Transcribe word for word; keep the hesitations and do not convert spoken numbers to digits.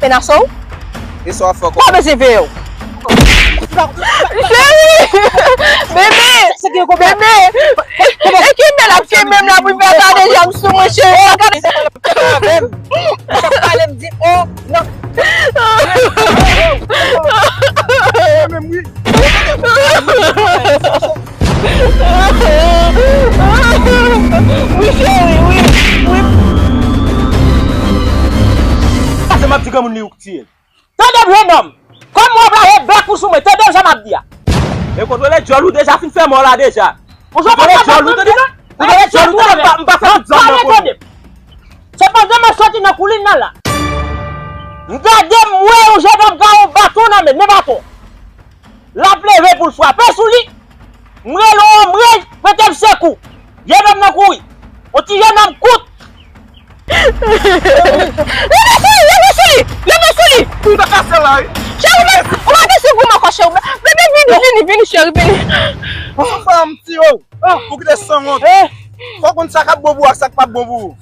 E n a sou? E sa w ap fè kòman? Mwen bezwen veye w. Cheri! Bebe! Bebe! E kenbe l ap kenbe m la pou l fè gade janm sou mwen, cheri. Sa gade sa pale m di, oh, non. Menm wi. Wi, cheri, wi, wi. Sa se m ap di granmoun li ou k tiye l. Tande m, jennonm. Kòm w ap lave bèk ou sou mwen, tande m sa m ap di a. E kontwole djòl ou deja fin fè mò la deja. Ou jwenn kontwole djòl ou tande. Ou tande djòl ou tande, m pa fè tout zòn nan konnen. Sepandan m ap soti nan koulin nan la. M gade m wè yon jennonm gen yon baton nan men l, men baton. L ap leve pou l frape sou li. M rele w, m rele, prete m sekou. Jennonm nan kouri. Yon ti jennonm kout. Leve sou li, leve sou li, leve sou li. Ou ta kase la, wi. Cheri, ou pa gen sou goumen ankò, cheri. Bebe, vini, vini, vini, cheri, vini. Ou fè yon ti yo. Ou kite sanwont. Fò konn sa k ap bon pou ou ak sa k p ap bon pou ou.